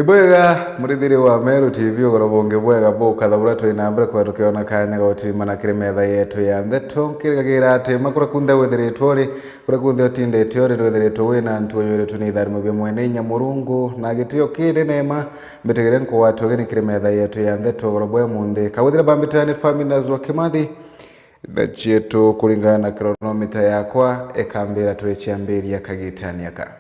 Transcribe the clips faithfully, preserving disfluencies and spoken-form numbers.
Ibwega, murithiri wa Meru T V, ugoro bungi bwega bukatha buria turi na mbere kwetha tukiona kanya ga gutirimana kiri metha yetu ya ndeto. Nkirigagira ati ma kuria kunthe withiritwe uri, kuria kunthe utindite uri, nwithiritwe wina ntuo yuritu ni itharimo bia mwene inya Murungu na gitio kinene ma. Mbitigire nkugwate ugeni kiri metha yetu ya ndeto ugoro bwa umunthi. Kawithire bambitira ni Faminas wa Kimathi, na cietu kuringana na kironomita yakwa, ikambira turi ciambiria kagitani aka.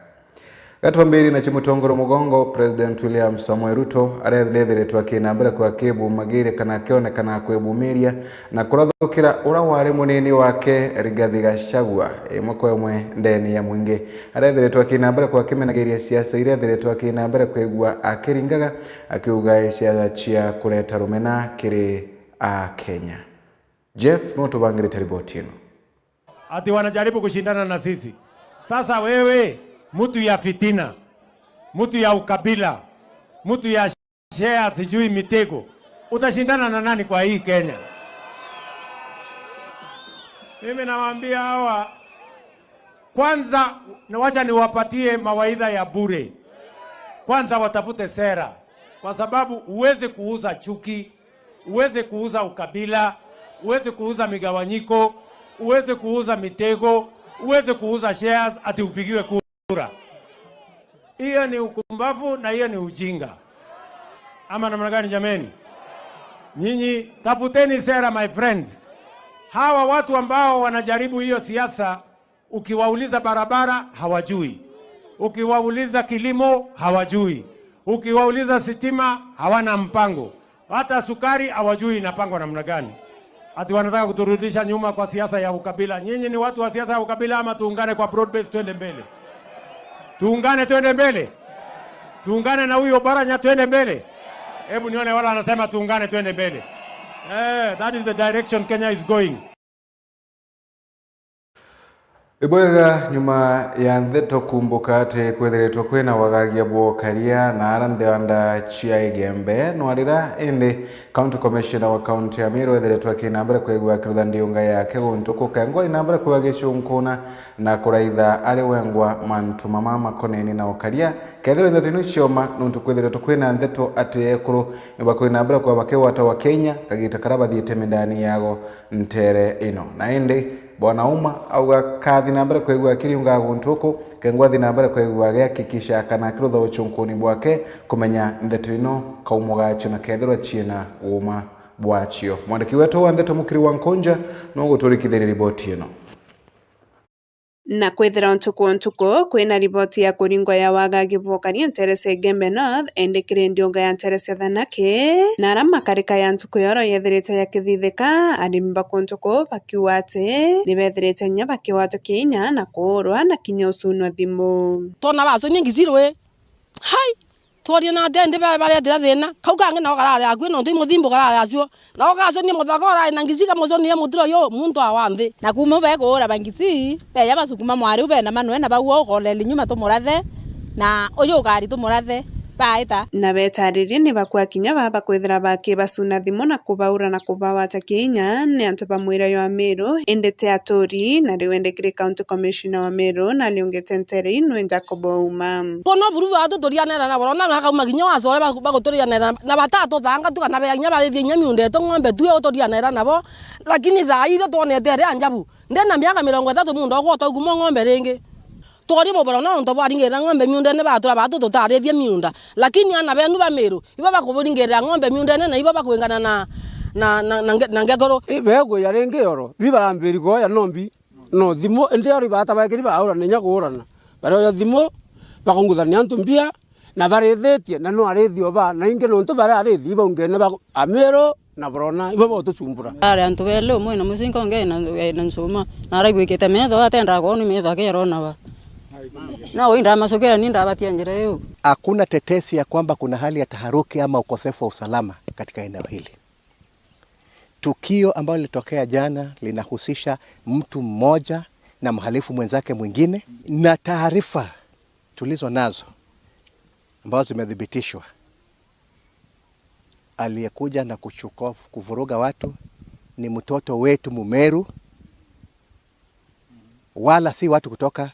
Gatwambiri na cia mutongoro mugongo, President William Samoei Ruto arethiritwe akina mbere kwa kibumagiria kana akionekana kwibumiria na kurathukira ura wari munini wake Rigathi Gachagua, imwe kwa imwe ndeni ya mwingi. Arethiritwe akina mbere kwa akimenagiria siasa iria ethiritwe akina mbere kwigua akiringaga, akiuga i siasa cia kureta rumena kiri a Kenya. Jeff, no tubangirite riboti ino. Ati wanajaribu kushindana na sisi. Sasa wewe, mtu ya fitina, mtu ya ukabila, mtu ya share sijui mitego, utashindana na nani kwa hii Kenya? Mimi nawaambia hawa, kwanza, na wacha niwapatie mawaidha ya bure. Kwanza watafute sera, kwa sababu huwezi kuuza chuki. Huwezi kuuza ukabila, huwezi kuuza migawanyiko, huwezi kuuza mitego, huwezi kuuza shares ati upigiwe kura. Hiyo ni ukumbavu na hiyo ni ujinga. Ama namna gani jameni? Nyinyi tafuteni sera, my friends. Hawa watu ambao wanajaribu hiyo siasa, ukiwauliza barabara, hawajui. Ukiwauliza kilimo, hawajui. Ukiwauliza sitima, hawana mpango. Hata sukari hawajui inapangwa namna gani. Ati wanataka kuturudisha nyuma kwa siasa ya ukabila. Nyinyi ni watu wa siasa ya ukabila ama tuungane kwa broad base twende mbele? Tuungane twende mbele? Tuungane na huyo Oparanya twende mbele? Hebu nione wala anasema tuungane twende mbele. Eh, that is the direction Kenya is going. Ibwega, nyuma ya ndeto kumbuka ati kwithiritwe kwina wagagia bwa ukaria na ara nthanda cia Igembe nwarira, indi County Commissioner wa County ya Meru ethiritwe akina mbere kwigua akirutha ndiunga yake guntu kukengwa ina mbere kwigua gicunkuna na kuraitha ari wengwa mantu mama makoneni na ukaria. Kethirwa ndeto ino icioma nuntu kwithiritwe kwina ndeto ati ekuru ibakwina mbere kwa bakigwata wa Kenya kagita kara bathiite mindani yago ntere ino. Na indi Bwana Ouma auga kathi na mbere kwigua akiriunga guntu uku, kengwa athi na mbere kwigua agihakikisha kana akirutha ucunkuni bwake kumenya ndeto ino kaumo gacio na kethirwa ciina uuma bwacio. Mwandiki wetu wa ndeto Mukiri wa Nkunja no guturikithiria riboti ino. Na kwithira ntuku o ntuku kwina riboti ya kuringwa ya wagagi bwa ukaria ntere cia Igembe North, indi kiri ndiunga ya ntere cia Thanake, na ara makarika ya ntuku yoro yethirite yakithithika, arimi ba kuntu kuu bakiuga ati ni bethirite inya bakigwatwa kinya na kuurwa na kinya ucunwa thimu. Twona bacunie ngisi rwi. Hai! Tworie na atia indi ba-, baretira thina? Kau kangi nako karari akui, nontu i muthimbu karari acio. Nako gacunie muthaka urari na ngisi kamucunie mutiro yu, muntu awa nthi. Na kuuma u bekuura ba ngisi, beja bacukuma mwari u bena manwe na bau ukoleli nyuma tumurathe, na uyu ukari tumurathe, baita. Na betaririe ni bakua kinya baba kwithira bakibacuna thimu na kubaura na kubawata kinya ni antu ba mwira jwa Meru, indi ti aturi, na riu indi kiri County Commissioner wa Meru na ariungite ntere ino ni Jacob Ouma. Kono buru bwatu turianera nabo, na akauma kinya wacore ba-, baguturianera, na batatuthanga tu kana bea kinya barithie kinya miunda yetu ng'ombe tu, uturianera nabo. Lakini thaa ii iria twonete aria njabu, ndina miaka mirongo ithatu muunda okwa utaukumwa ng'ombe ringi. Twori muboro nontu bwaringirira ng'ombe miundene, batura batu tutarithie miunda. Lakini ana benu ba Meru, ibo bakuburingirira ng'ombe miundene na ibo bakwingana na, na, na, na nge-, na ngekuru. I, bekwija ringi oro, bi barambiri kwoya nombi. No thimu, indi ori bata baekiri baurana inya kuurana. Barioya thimu, bakunguthania antu mbia, na barithitie, na no arithi o ba, na ingi nontu bari arithi, ibaungene ba Ameru na Borona, ibo botucumbura. Ari antu beli, umwe na mucinga, ungi na, na ncuma, na araigwikite metho, atendaa kwonwa metho akirona ba. No wi ndamacukira, ni ndabatia njira iu. Hakuna tetesi ya kwamba kuna hali ya taharuki ama ukosefu wa usalama katika eneo hili. Tukio ambalo lilitokea jana linahusisha mtu mmoja na mhalifu mwenzake mwingine, na taarifa tulizo nazo ambazo zimethibitishwa, aliyekuja na kuchukua, kuvuruga watu ni mtoto wetu Mumeru, wala si watu kutoka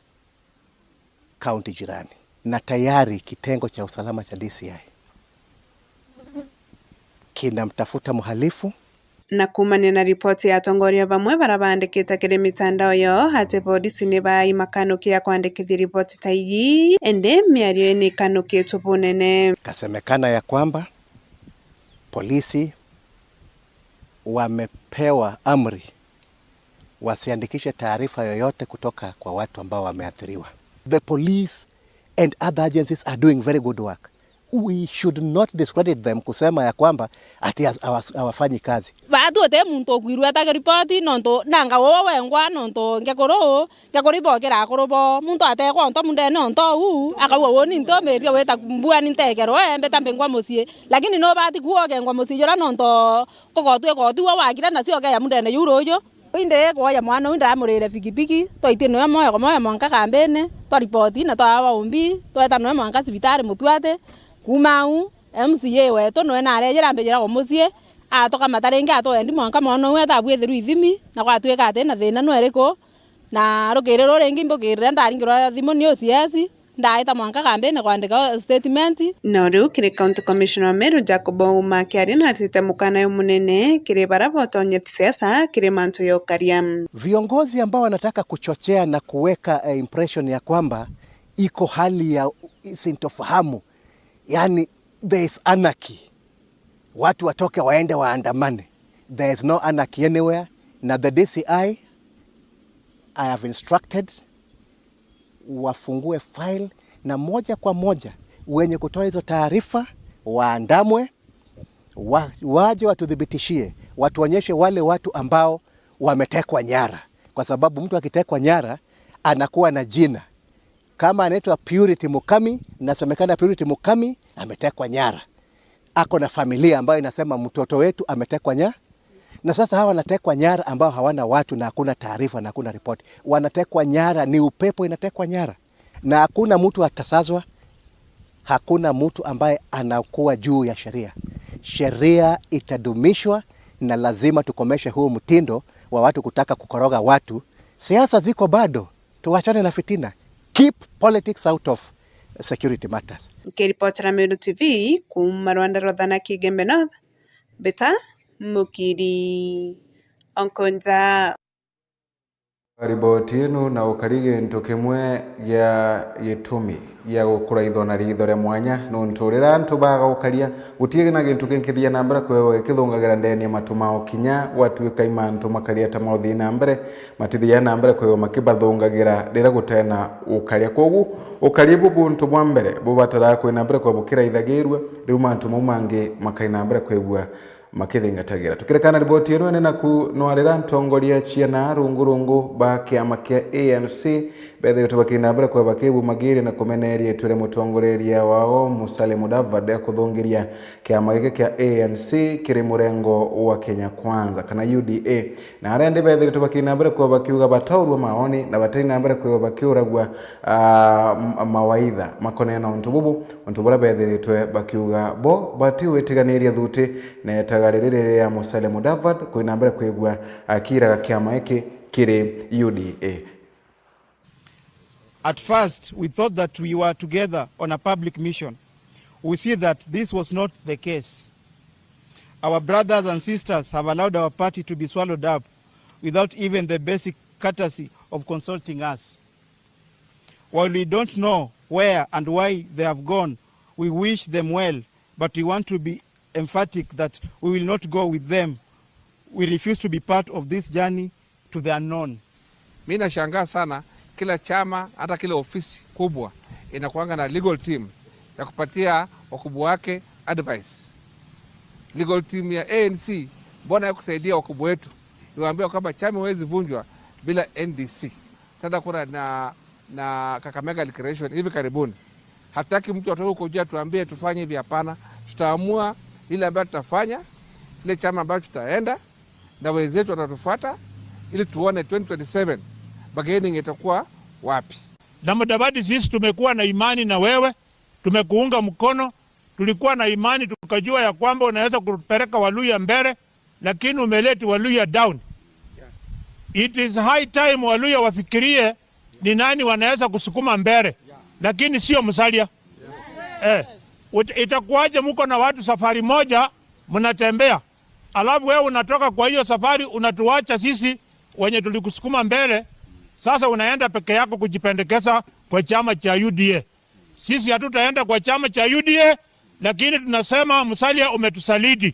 kaunti jirani. Na tayari kitengo cha usalama cha D C I kinamtafuta mhalifu. Na kuumania na ripoti ya atongoria bamwe bara baandikite kiri mitandao yoo ati polisi ni baai makanuki ya kwandikithia ripoti ta iji, indi miario ii ni ikanukitwe bunene. Ikasemekana ya kwamba polisi wamepewa amri wasiandikishe taarifa yoyote kutoka kwa watu ambao wameathiriwa. The police and other agencies are doing very good work. We should not discredit them kusema ya kwamba ati has- hawas- hawafanyi kazi. Baatwi uti muntu ukwirua etagirwa ripoti nontu nanga uwe wengwa nontu ngekuru, ngekuru ibokira akuru bo. Muntu atekwa onto mundene onto uu, akauga uu ni ntumirie wita mbua ni ntekerwe, mbita mbingwa mucii. Lakini nubati kuuga ukengwa mucii jura nontu kugotwi igoti uu wagire nacio ukeya mundene juu ruuju. Indi kwoya mwana uu ndamurire bikibiki, twaitie noe moyo kwa moyo mwanka kambini, twa ripoti na twawa umbi, tweta noe mwanka cibitari Mutwati. Kuuma au, M C A wetu noe narejera ambijira kwa mucii, atukamata ringi atwendi mwanka mwana uu eta abwithirwa ithimi, na gwatwika ati na thina nwe iriku. Na rukiri ruu ringi mbukirire ndaringirwa thimu ni O C S, ndaita mwanka kambini kwandika statement. No riu kiri County Commissioner wa Meru Jacob Ouma akiaria natite mukana umunene kiri bara botonya siasa kiri mantu ya ukaria. Viongozi ambao wanataka kuchochea na kuweka, eh, impression ya kwamba iko hali ya sintofahamu, yani there is anarchy, watu watoke waende waandamane. There is no anarchy anywhere. Na the D C I, I have instructed wafungue file na moja kwa moja wenye kutoa hizo taarifa waandamwe, wa, waje watuthibitishie, watuonyeshe wale watu ambao wametekwa nyara, kwa sababu mtu akitekwa nyara anakuwa na jina. Kama anaitwa Purity Mukami, inasemekana Purity Mukami ametekwa nyara, ako na familia ambayo inasema mtoto wetu ametekwa nyara. Na sasa hawa wanatekwa nyara ambao hawana watu na hakuna taarifa na hakuna ripoti. Wanatekwa nyara, ni upepo inatekwa nyara. Na hakuna mtu atasazwa, hakuna mtu ambaye anakuwa juu ya sheria. Sheria itadumishwa na lazima tukomeshe huu mtindo wa watu kutaka kukoroga watu. Siasa ziko bado, tuwachane na fitina. Keep politics out of security matters. Nkiripotera Meru T V kuuma rwanda rwa Thanaki Igembe North, Beta Mukiri Onkonja. Riboti ino na ukari gintu kimwe gia gitumi gia gukuraithwa na riitho ria mwanya, nuntu riria antu baga ukaria, gutii na gintu kinkithia na mbere kwithwa gikithungagira ndene ya matu mao kinya gwatuika i mantu makaria ta mauthii na mbere, matithia na mbere kwithwa makibathungagira riria gutena ukaria. Kwogu, ukaria bubu untu bwa mbere bubataraga kwina mbere kwithwa bukiraithagirua, riu mantu mau mangi makaina mbere kwithwa makithingatagira. Tukirikana riboti ino ene naku nwarira ntongoria ciana rungu rungu ba kiama kia A N C bethiritwe bakina mbere kwithwa bakibumagiria na kumeneria itwe ria mutongoreria wao Musalia Mudavadi kuthungiria kiama giki kia A N C kiri murengo wa Kenya Kwanza kana U D A. Na aria ndi bethiritwe bakina mbere kwithwa bakiuga bataurua maoni na batari na mbere kwithwa bakiuragua, ah, m- mawaitha makonene na untu bubu, untu buria bethiritwe bakiuga bo batiwitigania thuti na etaga riri riri ya Musalia Mudavadi kwina mbere kwigua akiraga kiama giki kiri U D A. At first, we thought that we were together on a public mission. We see that this was not the case. Our brothers and sisters have allowed our party to be swallowed up without even the basic courtesy of consulting us. While we don't know where and why they have gone, we wish them well, but we want to be emphatic that we will not go with them. We refuse to be part of this journey to the unknown. Mi nashangaa sana, kila chama, hata kila ofisi kubwa inakuanga na legal team ya kupatia wakubwa wake advice. Legal team ya A N C mbona ya kusaidia wakubwa wetu? Iwaambia kwamba chama haiwezi vunjwa bila N D C. Tutaenda kura na, na Kakamega Declaration hivi karibuni. Hataki mtu atoke huko juu atuambie tufanye hivi, hapana. Tutaamua ile ambayo tutafanya, ile chama ambayo tutaenda, na wenzetu watatufuata, ili tuone twenty twenty-seven bargaining itakuwa wapi. Na Mudavadi, sisi tumekuwa na imani na wewe, tumekuunga mkono, tulikuwa na imani, tukajua ya kwamba unaweza kupeleka Waluhya mbele, lakini umeleti Waluhya down. It is high time Waluhya wafikirie ni nani wanaweza kusukuma mbele, lakini sio Musalia. Eh, ut- itakuwaje mko na watu safari moja mnatembea, alafu wewe unatoka kwa hiyo safari, unatuacha sisi wenye tulikusukuma mbele, sasa unaenda peke yako kujipendekeza kwa chama cha U D A. Sisi hatutaenda kwa chama cha U D A, lakini tunasema, Musalia, umetusaliti.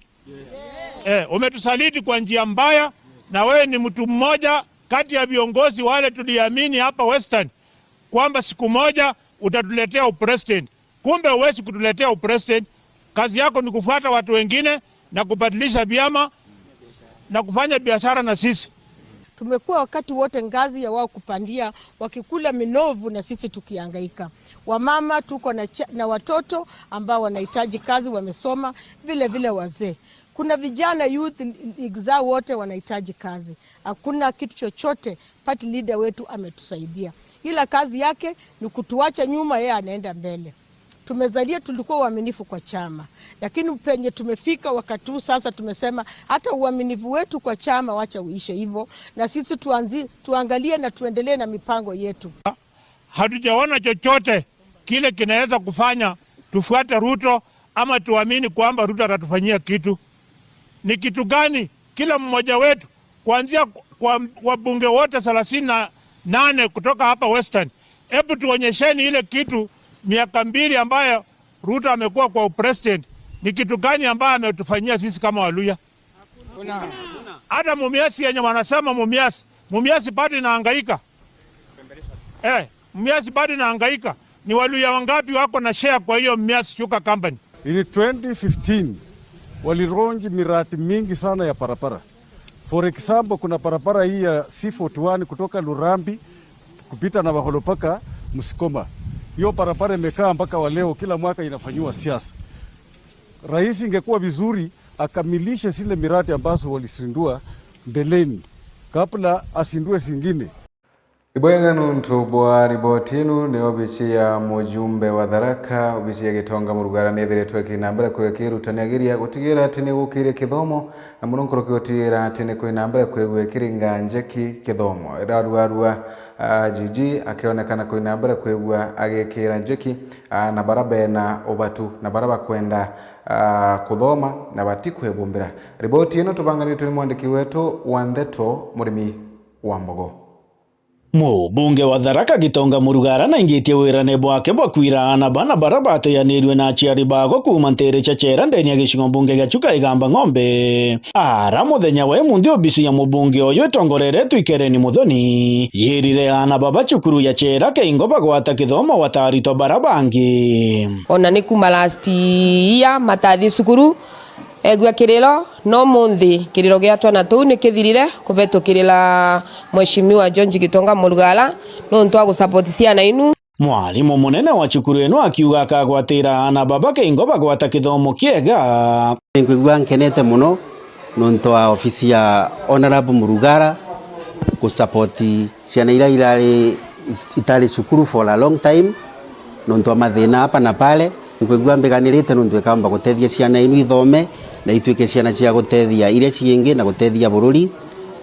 Eh, umetusaliti kwa njia mbaya, na wewe ni mtu mmoja kati ya viongozi wale tuliamini hapa Western kwamba siku moja utatuletea upresident. Kumbe huwezi kutuletea upresident. Kazi yako ni kufuata watu wengine na kubadilisha vyama na kufanya biashara na sisi. Tumekuwa wakati wote ngazi ya wao kupandia, wakikula minovu na sisi tukihangaika. Wamama tuko na cha-, na watoto ambao wanahitaji kazi, wamesoma, vile vile wazee. Kuna vijana, youth, league zao, wote wanahitaji kazi. Hakuna kitu chochote party leader wetu ametusaidia. Ila kazi yake ni kutuacha nyuma, yeye anaenda mbele. Tumezalia, tulikuwa waaminifu kwa chama, lakini penye tumefika wakati huu sasa, tumesema hata uaminifu wetu kwa chama wacha uishe hivyo, na sisi tuanzi-, tuangalie na tuendelee na mipango yetu. Hatujaona chochote kile kinaweza kufanya tufuate Ruto ama tuamini kwamba Ruto atatufanyia kitu. Ni kitu gani? Kila mmoja wetu, kuanzia kwa wabunge wote thelathini na nane kutoka hapa Western, hebu tuonyesheni ile kitu, miaka mbili ambayo Ruto amekuwa kwa upresident, ni kitu gani ambayo ametufanyia sisi kama Waluya? Hata Mumias yenye wanasema Mumias, Mumias bado inahangaika. Eh, Mumias bado inahangaika. Ni Waluya wangapi wako na share kwa hiyo Mumias Sugar Company? In twenty fifteen, walironji miradi mingi sana ya barabara. For example, kuna barabara hii ya C forty-one kutoka Lurambi kupita na Baholo mpaka Musikoma. Hiyo barabara imekaa mpaka wa leo, kila mwaka inafanyiwa siasa. Rais, ingekuwa vizuri akamilishe zile miradi ambazo walizindua mbeleni kabla asindue zingine. Ibwega nuntu bwa riboti inu, ni obisi ya mujumbe wa Tharaka, obisi ya Gitonga Murugara, ni ithiritwe ikiri na mbere kwikirutaniagiria gutigira ati ni gukiire kithomo, na muno nkuruki gutigira ati ni kwina mbere kwigua ikiringa njeki kithomo. Iraruarua, ah, Gigi akionekana kwina mbere kwigua agikira njeki, ah, na bara bena ubatu, na bara bakwenda, ah, kuthoma, na bati kwibumbira. Riboti ino tubanganitwe ni mwandiki wetu wa ndeto, Murimi wa Mbogo. Mubunge wa Tharaka Gitonga Murugara naingitie wirane bwake bwa kwira aana bana bara bateanirue na aciari bago kuuma ntiiri cia Chera ndeni ya gicigo mbunge gia Chuka Igamba Ng'ombe. Ara muthenya wa imunthi obisi ya mubunge uyu itongoreretwe i Kereni Muthoni, yirire aana baba cukuru ya Chera Keingo bagwata kithomo gwa ta aritwa bara bangi. Ona ni kuma last year matathi cukuru, egua kiriro, no munthi kiriro gia twana tuu ni kithirire kubetukirira Mheshimiwa George Gitonga Murugara nontu wa gusupport ciana inu. Mwarimu munene wa cukuru ino akiuga akagwatira aana baba Keingo bagwata kithomo kiega. Ninkwigua nkenete muno nontu wa ofisi ya Honourable Murugara gusupport ciana iria irari, itari cukuru for a long time nontu wa mathina apa na pale. Ninkwigua mbiganirite nontu ikamba gutethia ciana inu ithome, na itwike ciana cia gutethia iria ciingi na gutethia bururi.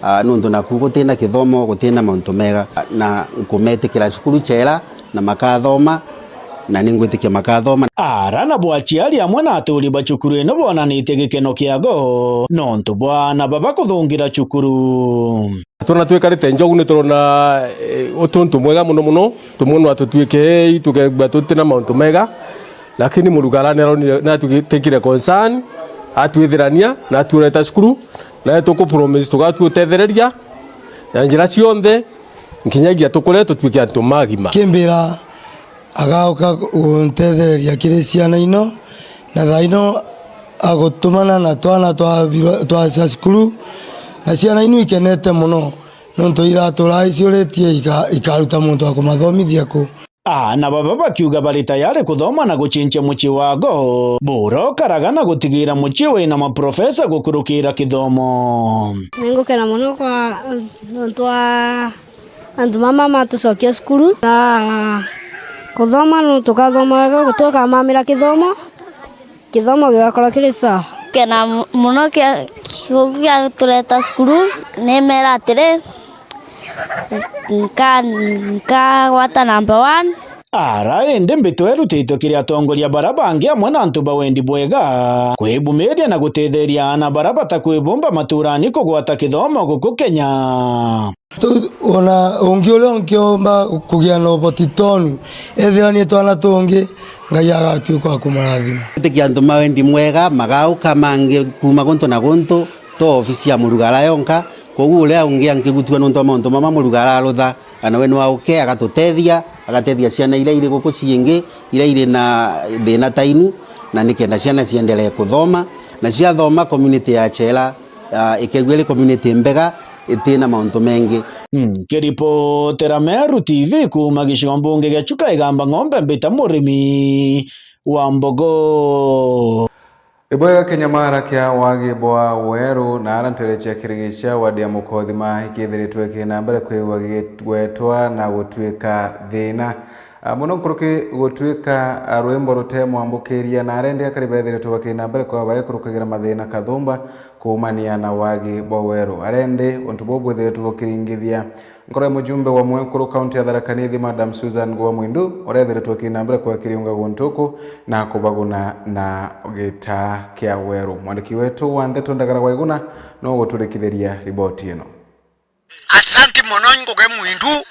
Ah, nontu naku gutina kithomo, gutina mauntu mega. Na nkumetikira cukuru Chera na makathoma, na ningwitikia makathoma. Ara nabo aciari amwe na aturi ba cukuru ino bonanitie gikeno kiago nontu bwa aana baba kuthungira cukuru. Twona twikarite njogu ni turona, eh, utuntu mwega muno muno, tumwonwa tutwike ei, tukegua tutina mauntu mega, lakini Murugara ni aronire, ni atwikire concern, atwithirania, na atwireta cukuru, na tuku promise tugatwi utethereria na njira cionthe, nkinyagia tukure tutwike antu magima. Kimbira agauka guntethereria kiri ciana ino, na thaa ino agutumana na twana twa biro-, twa cia cukuru, na ciana inu ikenete muno, nontu iratura iciuritie ika-, ikaruta muntu wa kumathomithia ku. Aana baba bakiuga bari tayari kuthoma na gucinchia mucii wago, bura ukaraga na gutigira mucii wina maprofesa gukurukira kithomo. Ningukena muno kwa nontu wa antu mama matucokia cukuru na kuthoma, no tukathoma wega, tukamamira kithomo, kithomo gigakorwa kiri sawa. Kena mu-, muno kia, kia, kia tureta cukuru, nimera atiri, nka-, nkagwata number one. Ara indi mbito irutitwe kiri atongoria bara bangi amwe na antu ba wendi bwega, kwibumiria na gutetheria aana bara batakwibumba maturani kugwata kithomo guku Kenya. Tu-, ona ungi uria ungiomba kugia na uboti tonu, ethira ni twana tungi, Ngai agatuika wa kumurathima. Gwitikia antu ma wendi mwega magauka mangi kuuma guntu na guntu, to ofisi ya Murugara yonka. Koguo uria ungi angigutua nontu bwa mauntu mama Murugara arutha, kana we nwa uke agatutethia, agatethia ciana iria iri guku ciingi, iria iri na thina ta inu, na nikenda ciana ciendelee kuthoma, na ciathoma community ya Chela, ah, ikeigua iri community mbega, itina mauntu mengi. Nkiripotera Meru T V kuuma gicigo mbunge gia Chuka Igamba Ng'ombe, mbita Murimi wa Mbogo. Ibwega kinyamara kia wagi bwa weru na ara ntere cia Kirigicha wadi ya Mukothima ikithiritwe kina mbere kwigua gigwetwa na gutuika thina. Ah, muno nkuruki gutuika, ah, rwimbo rutemwambukiria, na arendi akari bethiritwe bakina mbere kwa baikurukagira mathina kathumba kuumania na wagi bwa weru. Arendi untu buu bwithiritwe bukiringithia nkoro ya mujumbe wa mwekuru kaunti ya Tharaka Nithi, Madam Susan Ngua Mwindu, urethiritwe akina mbere kwa kiriunga guntuku na kubaguna na gitaa kia weru. Mwandiki wetu wa ndeto Ndagara Waiguna no guturikithiria riboti ino. Asanti mono Ngugi Mwindu,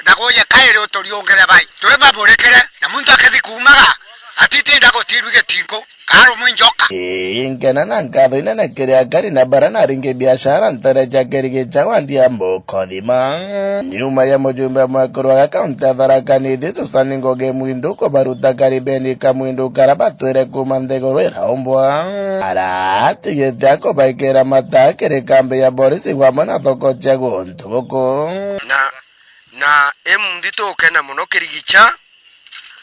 na guye kairi uturiungire bai. Twi maburikire, na muntu akithi kuumaga, atitinda gutirwi gitingu, karumwi njoka. Ii, nkena na nkatho inene kiri akari na bara naringi biashara ntere cia Kirigicha wadi ya Mukothima. Nyuma ya mujumbe mwekuru wa kaunti ya Tharaka Nithi, Susan Ngugi Mwindu, kubaruta karibeni ka Mwindu kara batwire kuuma nthiguru iraumbwa. Aratigite akubaikira mata kiri kambi ya borisi bamwe na thoko cia guntu guku. Na, na imunthi tukena mono Kirigicha,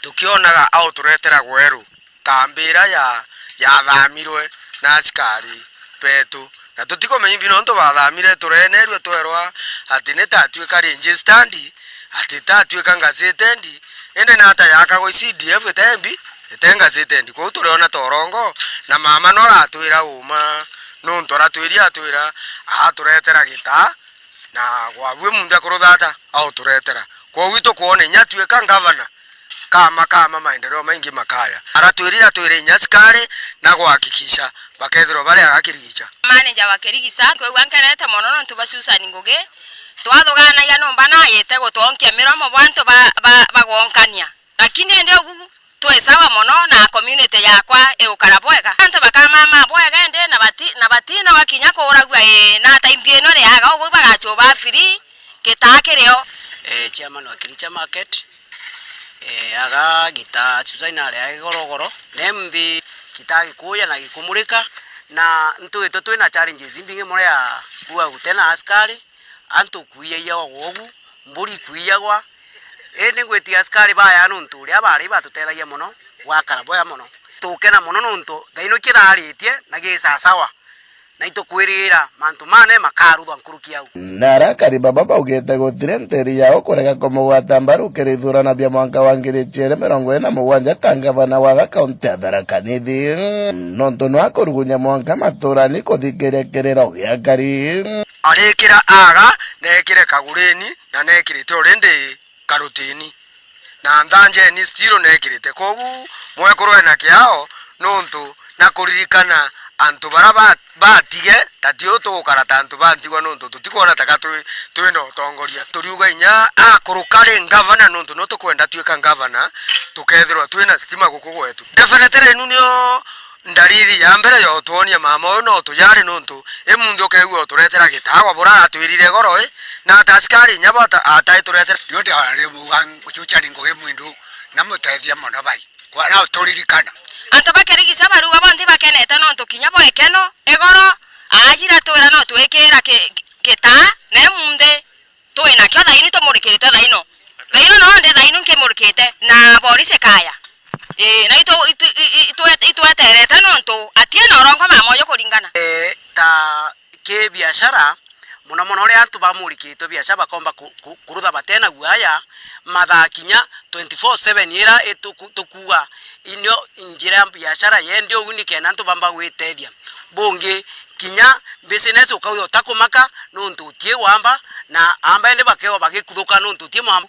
tukionaga au turetera gweru kambi iria ya, yathamirwe na asikari betu. Na tutikumenya imbi nontu bathamire, turenerue twerwa ati ni tatuika registered, ati tatuika gazetted, indi nata yakagwa C D F ite mbi, ite gazetted. Kwou turiona ta urongo, na mama no aratwira uma, nontu aratwiria atwira, aturetera gitaa, na gwabue muntu akuruthata, auturetera. Kwogu itukwona inya atuika ngavana, kama, kama maendeleo maingi makaya. Aratwirire atwire inya asikari na kuhakikisha bakethirwa bari aga Kirigicha. Manager wa Kirigicha, nkwigua nkenete mono nontu bwa Susan Ngugi. Twathuganagia numba na ayite gutwonkia miromo bwa antu ba, ba, bagwonkania. Lakini indi ugu twi sawa mono na community yakwa igukara bwega. Antu bakamama bwega indi na bati-, na batinoga kinya kuuragua, ii, nata imbi ino iriaga ugu bagachuba free gitaa kirio. Eh, chairman wa Kiricha Market, eh, aga gitaa Susan aria igorogoro, na imunthi gitaa gikuya na gikumurika, na ntwitwe twina challenges imbingi mono ya kuuga gutena askari, antu kwiyaiyagwa gwogu, mburi ikwiiyagwa. Indi ngwitikia askari baya nontu uria bari batutethagia mono, gwakara bwega mono. Tukena mono nontu thaino kitharitie na gi sasawa, na itukwirira mantu mane makaruthwa nkuruki au. Na arakari baba baugite gutiri ntiri yao kurega kumugwata mbaru kiri ithurano bia mwanka wa ngiri ciiri mirongo iri na mugwanja ta ngavana wa kaunti ya Tharaka Nithi, nontu nwakurugunya mwanka maturani kuthikiria kiriro gia akari. Arikira aga, nekire kagureni, na nekirite already karutini. Na nthanjeni still nekirite. Kwogu mwekuru ena kiao nontu na kuririkana antu bara ba-, batige, ta tiu tugukara ta antu bantigwa nontu tutikwona taka twi, twina utongoria. Turiuga inya akuruka ri ngavana nontu no tukwenda tuika ngavana, tukethirwa twina stima guku gwetu. Definitely inu nio ndariri ya mbere ya utwonia mama uyu no tuyari nontu imunthi ukeigua uturetera gitawa bura aratwirire goro i, na ata asikari inya bata atai turetera. Rio ndi ari muga nkuchucha ni Ngugi Mwindu na mutethia mono bai. Kwa na uturirikana. Antu ba Kirigicha baruga bonthe bakenete nontu kinya bo ikeno, igoro, ajira twira no twikira ki-, gitaa, na imunthi twinakio thaini tumurikiritwe thaino. Thaino no ndi thaino nkimurikite na borisi kaya. Ii, na itu-, itu-, i-, i-, itwe-, itweterete nontu atie na urongo mama uyu kuringana. Eh, ta ki biashara, mono mono uria antu bamurikiritwe biashara bakomba ku-, ku-, kurutha batena guaya, mathaa kinya twenty-four seven ira ituku-, tukuuga inio njira ya biashara yendi uu nikenda antu bamba gwitethia. Bungi, kinya business ukauga utakumaka nontu utie wamba, na amba indi bakewa bagikuthuka nontu utie mwamba.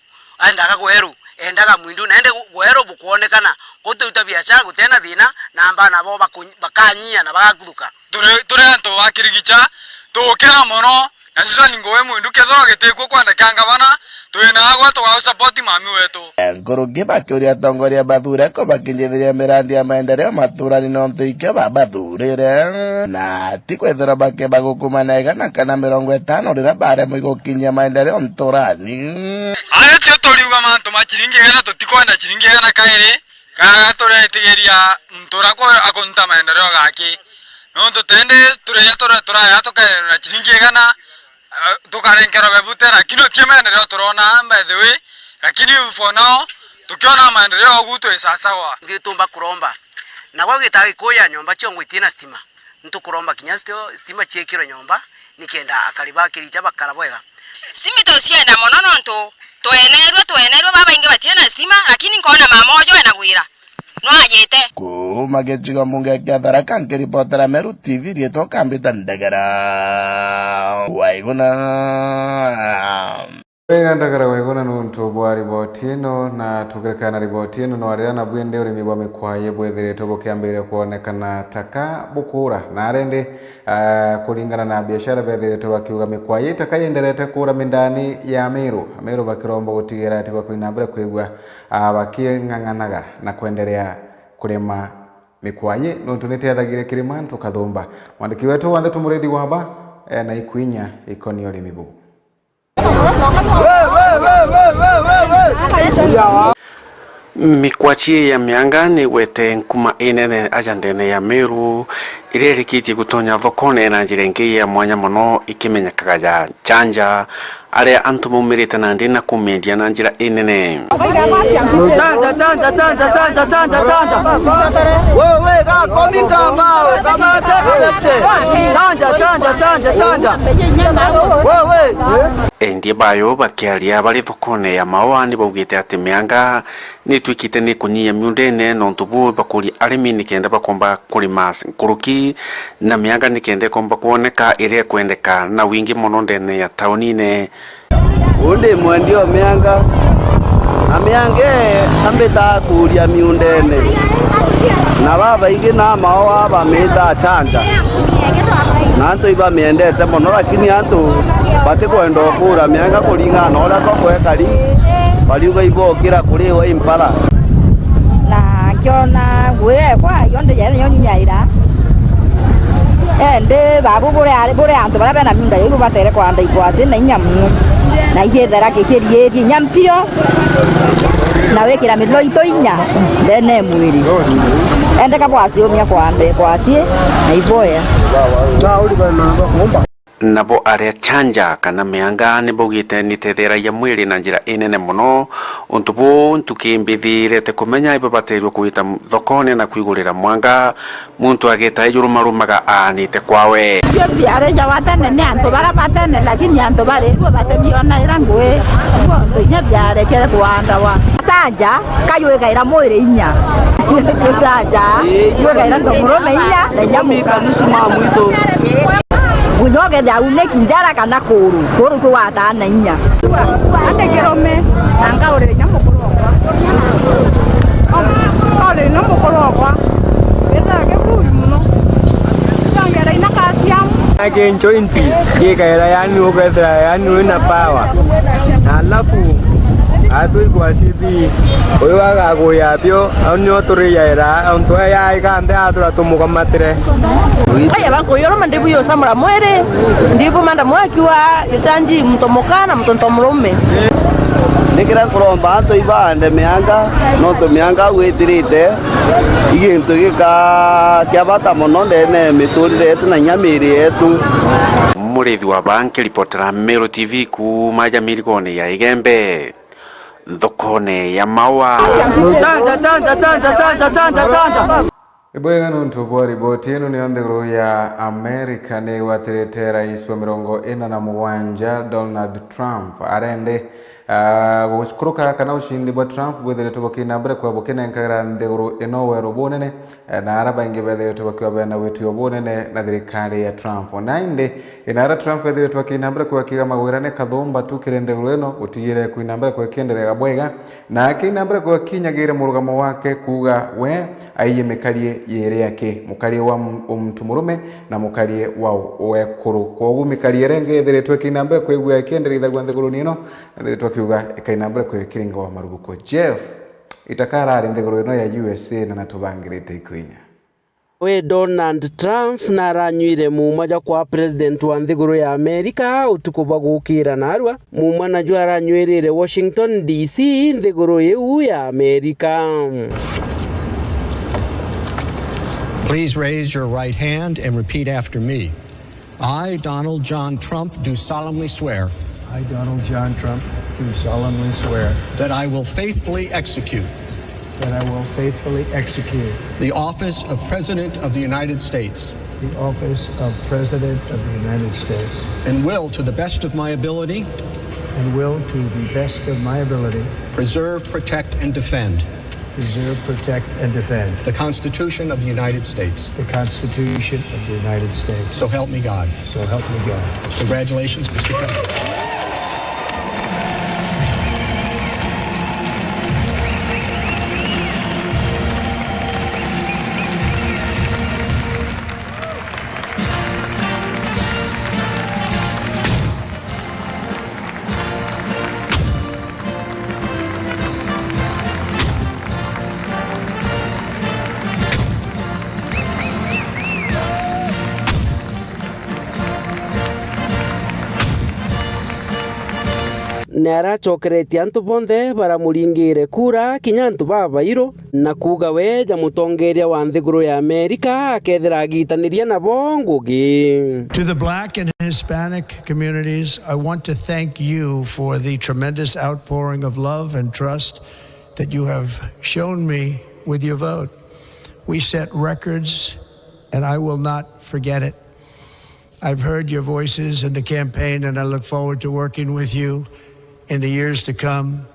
Endaga gweru, Endaga mwindu, na ende gweru bukwonekana, kuu turuta biashara gutena thina, na mbana bo baku-, bakanyia na bagakuthuka. Turi, turi antu ba kirigicha, tukira mono, na Susan Ngugi Mwindu, kethirwa gitikuo kwandika ngavana, twina agwe tuga support mami wetu. Nkuruki bakiuria atongoria bathure ko bakinjithiria mirandi ya maendeleo maturani nontu ikio babathurire, na ti kwithirwa bakiba gukuma na igana kana mirongo itano riria baremwe gukinyia maendeleo nturani. Ayo tio turiuga mantu ma chiringi igana, tutikwenda chiringi igana kairi, kana turetigiria muntu uria ku-, akunta maendeleo gaki. Nontu tindi turia tura-, turaya tukaendelea na chiringi igana, eh, tukarenkerwa bebute, lakini uti maendeleo turona, by the way, lakini for now, tukiona maendeleo ugu twi sasawa. Ngitumba kuromba. Na gwa gita Gikuyu ya nyomba ciongo itina stima. Ntukuromba kinya stio-, stima ciikirwe nyomba, nikenda akari ba Kiricha bakara bwega. Stima tucienda mono nontu twenerwe, twenerwe, babaingi batiri na stima, lakini nkona mama uju ena gwira. Nwajite. Kuuma gicigo mbunge kia Tharaka, nkiripotera Meru T V, riitwa Kambita Ndegera Waiguna. Wega Ndagara Waiguna nontu bwa riboti ino, na tukirekana na riboti ino, no aria nabwende urimi bwa mikwaye bwithiritwe bukiambiria kwonekana taka bukura, na arendi, ah, kuringana na biashara bethiritwe bakiuga mikwaye itaka yenderete kura mindani ya Meru. Ameru bakiromba gutigira ati bakwina mbere kwigua, ah, baking'ang'anaga na kwenderea kurima mikwaye nontu nitethagire kirima ntukathumba. Mwandiki wetu wa ndeto Murithi Waba ena ikwinya ikoni urimi buu. Mikwachi ya mianga ni igwete nkuma inene aja ndene ya Meru, iria irikitie gutonya thokone na njira ingi ya mwanya mono ikimenyekaga ya chanja, aria antu maumirite nandi na kumiendia na njira inene. Chanja, chanja, chanja, chanja, chanja, chanja. Wewe, gakomi kambao, kabate, kabete. Chanja, chanja, chanja, chanja. Wewe. Endia bayo bakiaria bari thokone ya Maua ni baugite ati mianga ni itwikite ni kunyia miundene, nontu buu bakuria arimi nikenda bakomba kurima nkuruki na mianga nikenda ikomba kwoneka iria ikwendeka na wingi mono ndene ya taunine. Uu ndi mwendia o mianga, na mianga ii ambitaa kuuria miundene, na babaingi na Maua bamiitaa chanja, na antu ibamiendete mono, lakini antu batikwenda ukuura mianga kuringana na uria thoko ikari, bariuga ibokira kuriwa i mpara. Na nkiona ngui ekwa yonthe yaari niyo nyunyaira. Endi babu buri ari, buri antu baria bena miunda iu batere kwanda ikwasi na inya mono, na igethera gikiriirie inya mpio, na wikira mithoito inya ndene ya mwiri. Endeka bwasiumia kwanda ikwasi na iboya. Nabo aria chanja kana mianga ni baugite nitetheragia mwiri na njira inene mono. Untu buu ntuki mbithirete kumenya ibabatirwe kuita thokone na kwigurira mwanga muntu agita ijuru marumaga aanite kwawe. Bio biareja wa tene ni antu bara ba tene, lakini antu bari ibu batemiona ira ngui, ibu antu inya biarekere kuandawa. Chanja kayugaira mwiri inya. Chanja yugaira ntomurume inya na inya muka. Nusu ma mwitu. Muno ukethira auniki njara kana kuru, kuru tu wataa na inya. Ande kirume, na nkaurira inya mukuru okwa. Nkaurira inya mukuru okwa. Withira kibui mono. Icongera inya calcium. Ake njointi, gikaira yani ukethira yani wina power. Na alafu, atwigua cithi, uyu agaguya bio, au nio turiyaira, antu aya aiga nthi atura tumukomatire. Aya bankuyuruma ndibu yusamura mwiri, ndibu manda mwakiwa gichanji muntu muka na muntu ntomurume. Ni kiria nkuromba antu ibaande mianga, nontu mianga au itirite, i gintu gika kia bata mono ndene ya miturire yetu na inya miiri yetu. Murithi wa Baa nkiripotera Meru T V kuuma ja mirigone ya Igembe, nthokone ya Maua. Chanja, chanja, chanja, chanja, chanja, chanja. Ibwega nontu bwa riboti ino, niyo nthiguru ya America ni igwatirite rais wa mirongo ina na mugwanja Donald Trump arende Ah, gukuruka kana ushindi bwa Trump bwithiritwe bukiina mbere kwa bukinenkagira nthiguru ino weru bunene, eh, na ara baingi bethiritwe bakiwa bena witio bunene na thirikari ya Trump. Na indi, ina ara Trump ethiritwe akiina mbere kwa akiga magwirane kathumba tu kiri nthiguru ino, gutigire kuina mbere kwa kienderega bwega, na akiina mbere kwa kinyagire murugamo wake kuuga we aiye mikarie yiri aki, mukarie wa m-, muntu murume na mukarie wa u-, wekuru. Kwogu mikarie iria ingi ithiritwe ikiina mbere kwigua ikienderithagua nthiguruni ino, na ithiritwe akiuga ikaina mbere kwikiringa wa maruguku. Jeff, itaka arari nthiguru ino ya U S A na natubangirite iku inya. We Donald Trump naranyuire muuma jwa kwa president wa nthiguru ya Amerika utuku bwa gukira narua. Muuma naju aranyuirire Washington D C, nthiguru iu ya Amerika. Please raise your right hand and repeat after me. I, Donald John Trump, do solemnly swear I, Donald John Trump, do solemnly swear that I will faithfully execute that I will faithfully execute the office of President of the United States the office of President of the United States and will, to the best of my ability, and will, to the best of my ability, preserve, protect, and defend preserve, protect, and defend the Constitution of the United States. The Constitution of the United States. So help me God. So help me God. Congratulations, Mister President. Niaracokeretie antu bonthe baramuringire kura, kinya antu babairu, na kuuga we ja mutongeria wa nthiguru ya Amerika akethira agitaniria nabo ngugi. To the Black and Hispanic communities, I want to thank you for the tremendous outpouring of love and trust that you have shown me with your vote. We set records, and I will not forget it. I've heard your voices in the campaign, and I look forward to working with you in the years to come.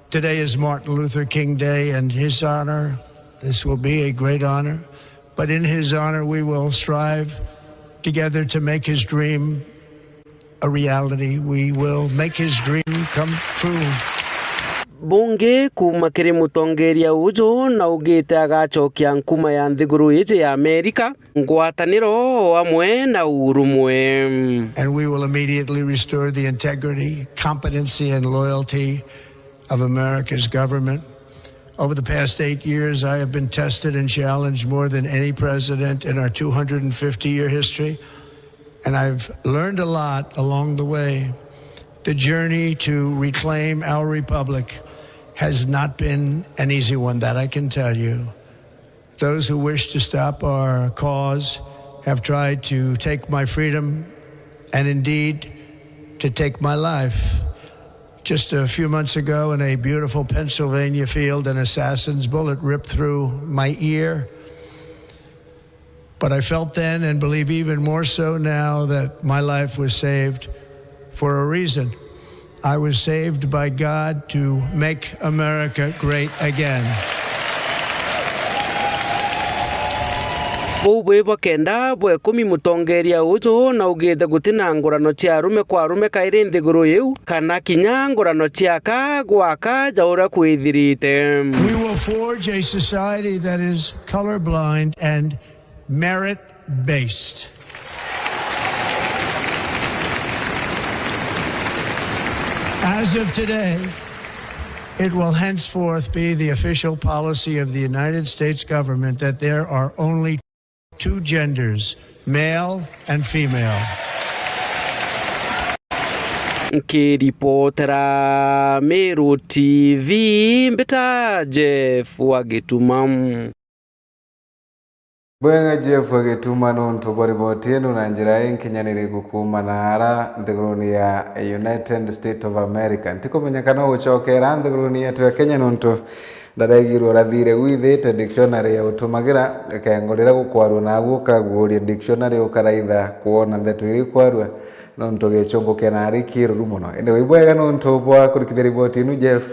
Today is Martin Luther King Day, and his honor, this will be a great honor, but in his honor, we will strive together to make his dream a reality. We will make his dream come true. Bungi kuuma kiri mutongeria uju naugite agacokia nkuma ya nthiguru iji ya Amerika, ngwataniro o amwe na urumwe. And we will immediately restore the integrity, competency, and loyalty of America's government. Over the past eight years, I have been tested and challenged more than any president in our two hundred fifty-year history, and I've learned a lot along the way. The journey to reclaim our republic has not been an easy one, that I can tell you. Those who wish to stop our cause have tried to take my freedom and indeed to take my life. Just a few months ago, in a beautiful Pennsylvania field, an assassin's bullet ripped through my ear. But I felt then, and believe even more so now, that my life was saved for a reason. I was saved by God to make America great again. Buu bwi bwa kenda bwa ikumi, mutongeria uju naugite guti na ngurano cia arume kwa arume kairi nthiguru iu, kana kinya ngurano cia aka gwa aka ja uria kwithirite. We will forge a society that is colorblind and merit-based. As of today, it will henceforth be the official policy of the United States government that there are only two genders, male and female. Nkiripotera Meru T V, mbita Jeff wa Gituma. Bwega Jeff wa Gituma nontu bwa riboti ino na njira inkinyaniriku kuuma na ara nthiguruni ya United States of America. Ntikumenya kana ugucokera nthiguruni yetu ya Kenya nontu ndaregirwe urathire gwithite dictionary ya utumagira, ikengorera gukwarua nagu ukaguuria dictionary ukaraitha kwona ndeto iria ikwarua. Nontu gichungu kia nari kiruru mono. Indi wi bwega nontu bwa kurikithia riboti inu, Jeff,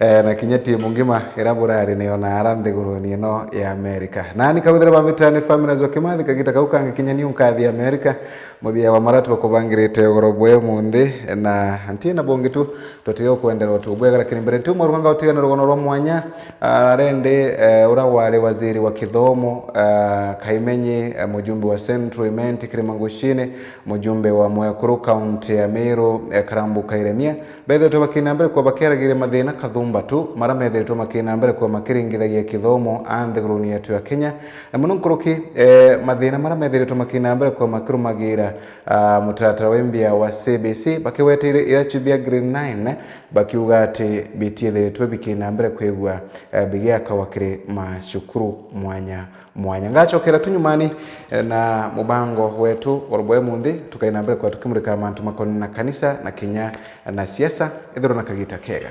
eh, na kinya timu ngima ira burari nayo naara nthiguruni ino ya Amerika. Nani Kaguthere ba Mitani, Family Nzua Kimathi, kagita kau kangi kinya niu nkathi Amerika. Muthia wa mara twakubangirite ugoro bwe munthi, na nti na bungi tu, tutigukwenderwa tu bwega, lakini mbere ntiumwa rwanga utigana rugono rwa mwanya, ah, rendi, eh, ura wari waziri wa kithomo, ah, Kaimenyi, eh, mujumbe wa Central Imenti Kirima Nguchini, mujumbe wa Mwekuru kaunti ya Meru, eh, Karambu Kairemia, bethiritwe bakina mbere kwa bakiaragiria mathina kathumba tu, mara methiritwe makina mbere kwa makiringithagia kithomo a nthiguruni yetu ya Kenya, na mono nkuruki, eh, mathina mara methiritwe makina mbere kwa makirumagira, ah, mutaratara wa imbia wa C B C, bakiweteire irachi bia grade nine, bakiuga ati bitiethiritwe bikina mbere kwigua, eh, bigiakagwa kiri macukuru mwanya mwanya. Ngachokera tu nyumani, eh, na mubango wetu wa rubwe munthi, tukaina mbere kwa tukimurika mantu makoni na kanisa na kinya na siasa, ithirwa na kagita kega.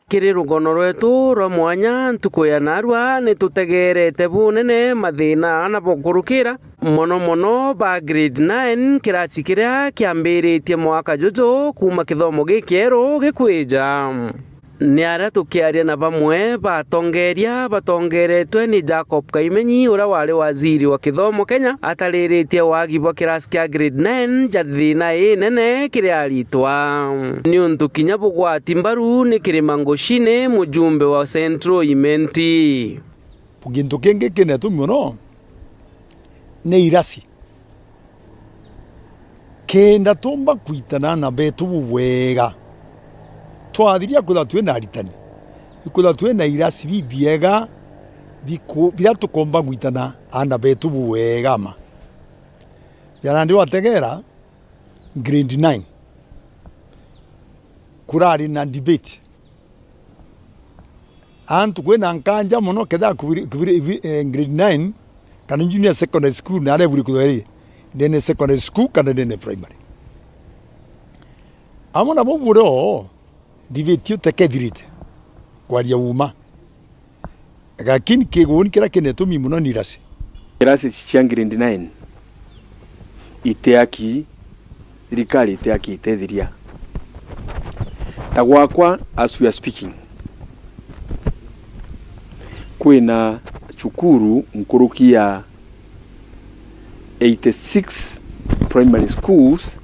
Kiri rugono rwetu rwa mwanya ntuku ya narua, ni tutegerete bunene mathina ana bokurukira, mono mono ba grade nine, kirasi kiria kiambiritie mwaka juju kuuma kithomo gikieru gikwija. Ni aria tukiaria na bamwe batongeria batongeretwe ni Jacob Kaimenyi, uria wari waziri wa kithomo Kenya, atariritie wagi bwa kirasi kia grade nine ja thina inene kiri aritwa. Niuntu kinya bugwati mbaru ni Kirima Nguchini, mujumbe wa Central Imenti. Gintu kingi kinetumi mono ni irasi. Kenda tumba kwitana na betu bubwega, twathiria kwithirwa twina aritani, ikwithirwa twina irasi bibiega biku-, biria tukomba gwitana aana betu bubwega ma. Jana ndi wategera grade nine, kurari na debate. Antu kwina nkanja mono kethira kubiri-, kubiri-, ibi-, eh, grade nine kana junior secondary school na aria iburi kwithirwa iri ndene secondary school kana ndene primary. Amwe nabo buri oo, ndibiti utekethirite kwaria uma. Lakini kiguni kiria kinetumi mono ni irasi. Kirasi cia grade nine itiaki, thirikari itiaki itethiria. Ta gwakwa, as we are speaking, kwina cukuru nkuruki ya eighty-six primary schools,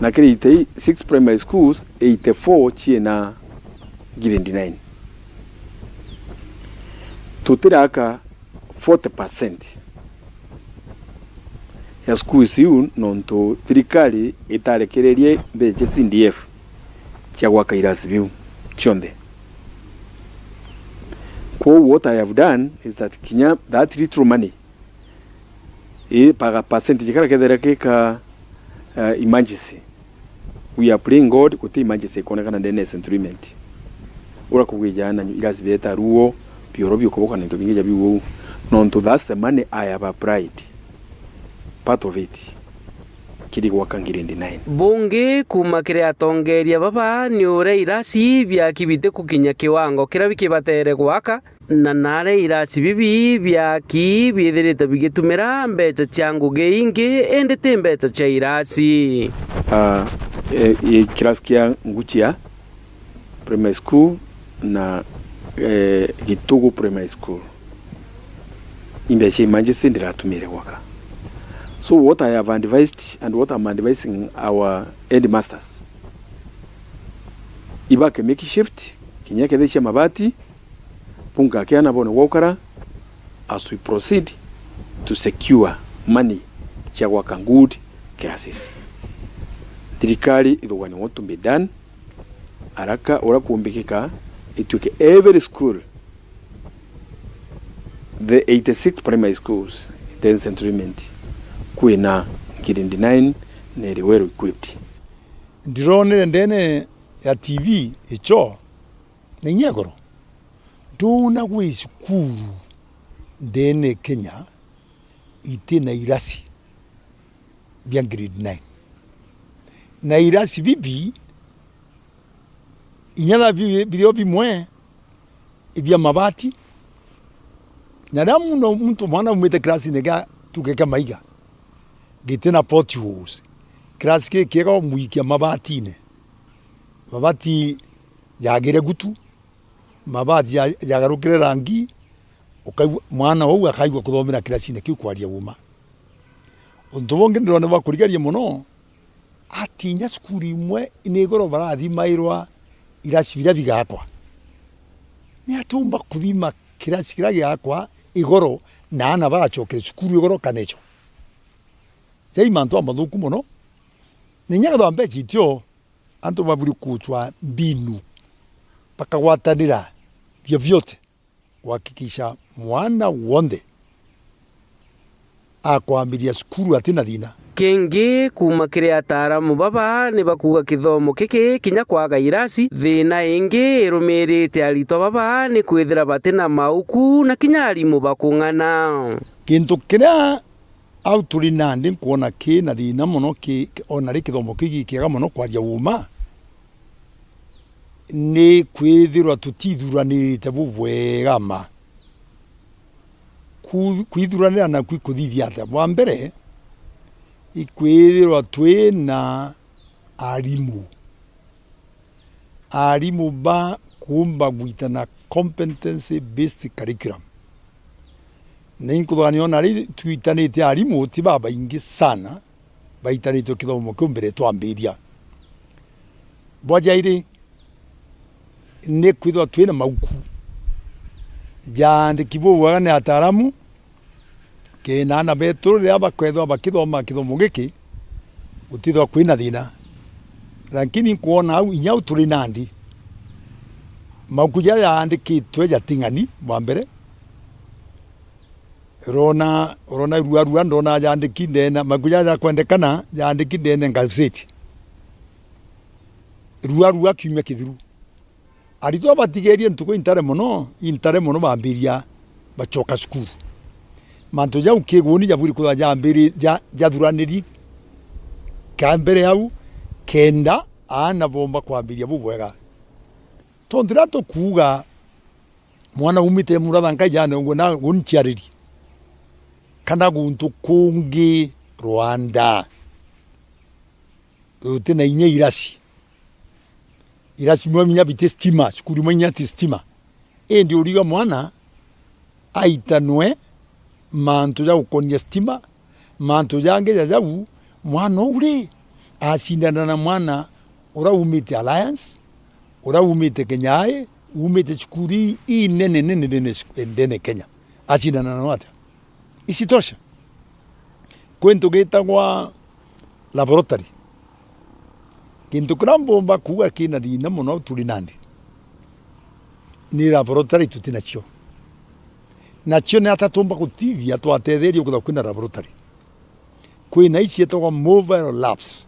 na kiri eighty-six primary schools, eighty-four ciina grade nine. Tutiraka forty percent ya schools iu, nontu thirikari itarekererie mbeca cia C D F cia gwaka irasi biu cionthe. Kwou what I have done is that kinya that little money, ii, paga percentage karia kethira gika, eh, emergency. We are praying God, guti emergency ikonekana ndene ya Central Imenti. Ura kugwija na nyu-, irasi bieta ruo, bioro biukoboka na into bingi ja biu uu. Nontu that's the money I have applied, part of it, kiri gwaka grade nine. Bungi kuuma kiri atongeria baba ni uria irasi biaki bitikukinya kiwango kiria bikibatere gwaka, na naria irasi bibi biaki biithirite bigitumira mbeca cia ngugi ingi, indi ti mbeca cia irasi. Ah, e, e, kirasi kia Nguchia Primary School na, e, Gitugu Primary School, imbeca cia emergency ndiratumire gwaka. So what I have advised and what I'm advising our headmasters, ibake make shift, kinya kethira cia mabati, bunga kiana bone gwa ukara as we proceed to secure money cia gwaka good classes. Thirikari ithugania what to be done, araka ura kumbikika, itwike every school, the eighty-six primary schools in Central Imenti, kwina grade nine na iri well equipped. Ndironire ndene ya T V icho na inya igoro. Ndona gwi cukuru ndene Kenya iti na irasi bia grade nine. Na irasi bibi, inya tha bi-, birio bimwe ibia mabati. Na riria muno muntu mwana aumite kirasine gia tuge kia maiga, giti na potholes, Kirasi gikiega umwikia mabatine. Mabati jagire gutu, mabati ja-, jagarukire rangi, ukaigua, mwana uu akaigua kuthomera kirasine kiu kwaria uma. Untu bungi ndirona bwa kurigaria mono, ati inya cukuru imwe ni igoro barathimairwa irasi biria bigakwa. Ni atia umba kuthima kirasi kiria giakwa igoro na aana baracokere cukuru igoro kana ico? Jai mantu amathuku mono. Na inya kethirwa mbeca itio, antu baburi kucwa mbinu, bakagwatanira vyovyote kuhakikisha mwana wonthe akwambiria cukuru atina thina. Kingi, kuuma kiri ataaramu baba ni bakuuga kithomo giki kinya kwaga irasi, thina ingi irumirite aritwa baba ni kwithira batina mauku na kinya arimu bakung'ana. Kintu kiria au turi nandi nkwona ki na thina mono ki, ona ri kithomo kii gikiega mono kwaria uma, ni kwithirwa tutithuranirite bubwega ma. Ku-, kwithuranira naku ikuthithia atia? Bwa mbere, ikwithirwa twina arimu. Arimu ba kuumba gwitana competency based curriculum. Na inkuthugania ona ri twitanite arimu ti babaingi sana baitanitwe kithomo kiu mbere twambiria. Bwa jairi, ni kwithirwa twina mauku jaandiki bubwega ni ataaramu, kenda aana betu riria bakethirwa bakithoma kithomo giki, gutithirwa kwina thina. Lakini nkwona au, inya au turi nandi, mauku jaria jaandikitwe jating'ani bwa mbere. Urona, urona irua rua, ndona jaandiki ndene, mauku jaria jakwendekana, jaandiki ndene ngazeti. Rua rua kiumia kithiru. Aritwa batigerie ntuku intare mono, intare mono bambiria bacoka cukuru. Mantu jau kiguni jabwiri kwithirwa jambiri-, ja-, jathuraniri ka mbere au, kenda aana bomba kwambiria bubwega. Tontu riria tukuuga mwana umite muratha nkai jane ungu na gunchiariri, kana guntu kungi Rwanda, rutina inya irasi. Irasi imwe inya biti stima, cukuru imwe inya ti stima. Indi uriga mwana aitanwe mantu ja gukonia stima, mantu jangi ja jau, mwana uu ri, acindana na mwana ura umite Alliance, ura umite Kenya High, umite cukuru ii, ii nene, nene, nene, nene Kenya. Acindana nao atia? Isitosha, kwi ntu gitagwa laboratory. Gintu kiria mbumba kuuga kina thina mono turi nandi, ni laboratory tutinacio. Nacio ni ata tumba gutithia twatetheria kwithirwa kwina laboratory? Kwina ii cietagwa mobile labs.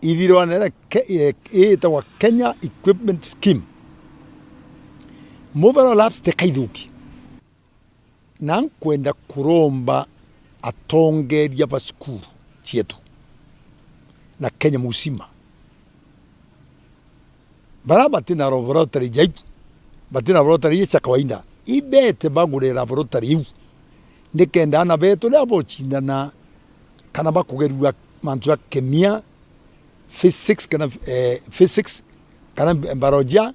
Ithirwa na iria ke-, e-, iitagwa Kenya Equipment Scheme. Mobile labs ti kaithuki. Na nkwenda kuromba atongeria ba cukuru cietu na Kenya musima, baria bati na laboratory jaibu, bati na laboratory ii cia kawaida, ibete bagure laboratory iu, nikenda aana betu riria bocindana kana bakugerua mantu ja kemia, physics kana, eh, physics kana biolojia,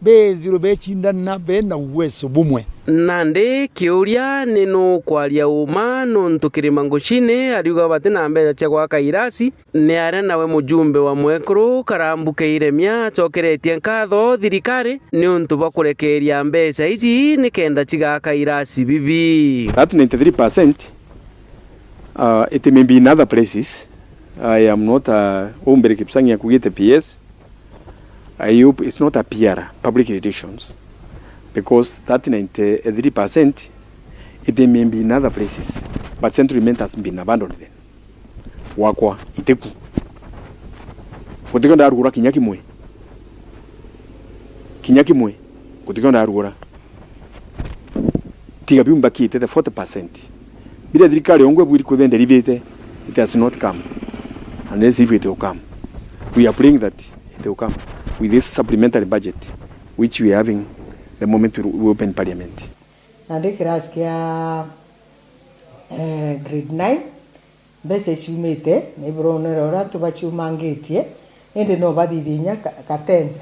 bethirwe becindana bena uwezo bumwe. Nandi kiuria ni nu kwaria uma, nuntu Kirima Ngucini ariuga bati na mbeca cia gwaka irasi, ni aria nawe mujumbe wa mwekuru Karambu Keiremia acokeretie nkatho thirikari niuntu bwa kurekeria mbeca iji nikenda cigaka irasi bibi. That ninety-three percent, uh, it may be in other places. I am not, uh, uu mbere Kipsang akugite P S. I hope it's not a P R, public relations, because that ninety-three percent, it may be in other places, but Central Imenti has been abandoned then. Gwakwa, itiku. Gutikio ndarugura kinya kimwe. Kinya kimwe. Gutikio ndarugura. Tiga biu mbakite, the forty percent. Biria thirikari yongwa ibwiri kwithira nderibite, it has not come. And let's see if it will come. We are praying that it will come with this supplementary budget which we are having the moment we, we open parliament. Nandi kirasi kia, eh, grade nine, Mbeca iciumite, ni buronere uria antu baciumangitie, indi no bathithie inya ka, ka tent.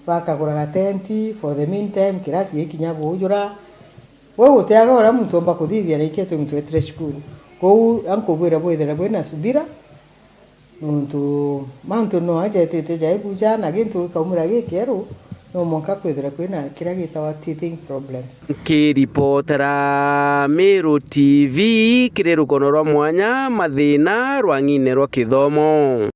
Bakagura ga tent, for the meantime, kirasi gikinya guujura. We gutiaga uria muntu omba kuthithia na ikio twetire cukuru. Kwou, ankubwira bwithire bwina subira, nontu mantu no ajetete jaibu ja na gintu gikaumira gikieru, no mwanka kwithira kwina kiria gitawa teething problems. Nkiripotera Meru T V kiri rukono rwa mwanya, Mathina, rwang'ine rwa kithomo.